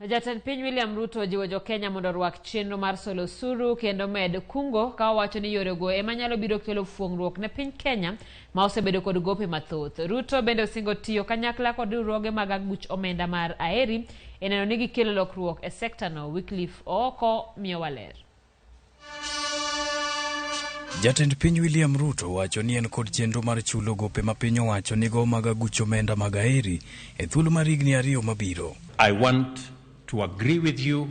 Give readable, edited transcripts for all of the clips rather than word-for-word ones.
To jatend piny William Ruto ojiwo jokenya mondo orwak chenro mar solo osuru kendo med kungo ka owacho ni yorego ema nyalo biro kelo fuong'ruok ne piny Kenya ma osebedo kod gope mathoth. Ruto bende osingo tiyo kanyakla kod riwruoge mag aguch omenda mar Aheri e neno ni gikelo lokruok e sekta no. Wycliffe Ooko miyowa ler. Jatend piny William Ruto wacho ni en kod chenro mar chulo gope ma piny owacho nigo mag aguch omenda mag Aheri e thuolo mar higni ariyo mabiro. I want to agree with you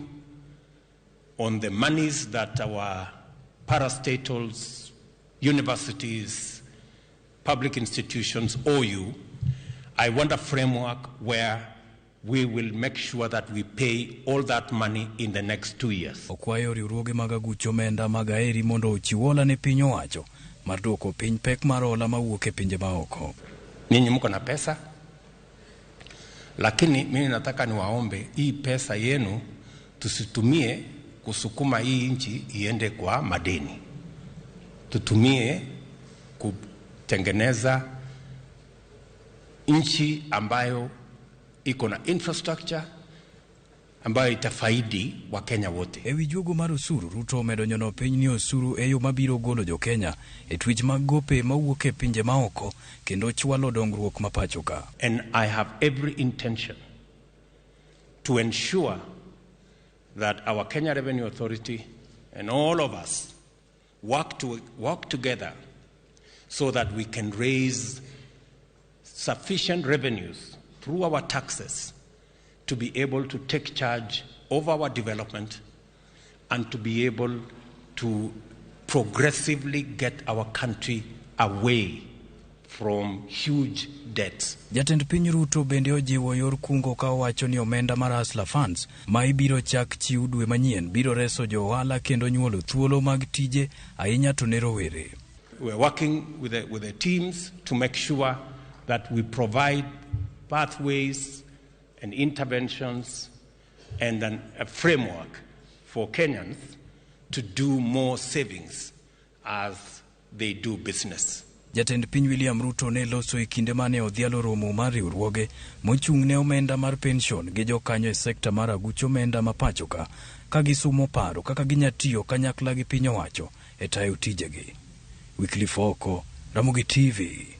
on the monies that our parastatals, universities, public institutions owe you. I want a framework where we will make sure that we pay all that money in the next 2 years. Okwayo riwruoge mag aguch omenda mag Aheri mondo ochiw hola ne piny owacho mar duoko piny pek mar hola mawuok e pinje maoko. Ninyi mko na pesa, lakini mimi nataka niwaombe hii pesa yenu tusitumie kusukuma hii nchi iende kwa madeni, tutumie kutengeneza nchi ambayo iko na infrastructure ambayo itafaidi Wakenya wote. E wi juogo mar osuru, Ruto omedo nyono piny ni osuru e yo mabiro golo jokenya e twech mag gope mawuok e pinje maoko kendo chwalo dongruok ma pacho ka. And I have every intention to ensure that our Kenya Revenue Authority and all of us work together so that we can raise sufficient revenues through our taxes to be able to take charge of our development and to be able to progressively get our country away from huge debts. Jatend piny Ruto bende ojiwo yor kungo ka owacho ni omenda mar Hustler Funds ma ibiro chak chiw dwe manyien biro reso jo ohala kendo nyuolo thuolo mag tije ahinya to ne rowere. We're working with the teams to make sure that we provide pathways and interventions and a framework for Kenyans to do more savings as they do business. Jatend piny William Ruto ne loso e kinde mane odhialo romo mar riwruoge mochung' ne omenda mar pension gi jokanyo e sekta mar aguch omenda ma pacho ka ka gisumo paro kaka ginya tiyo kanyakla gi piny owacho e tayo tijegi. Wycliffe Oko, Ramogi TV.